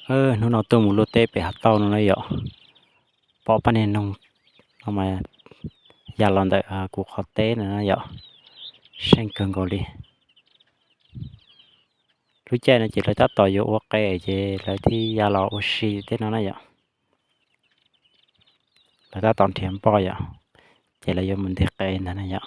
Hnub no tuaj mus luaj teb pem hav tauj no na yom, pom pab niag noog no mas ya los ntawm kuv qhov teb no na yom, seej kawg nkaus li. Lub caij no ces lawv tab tom yuav ua qe ces lawv thiaj ya los ua si tej no na yom. Lawv tab tom nrhiav npoj yom, ces lawv yuav mus nti qe ntag na yom.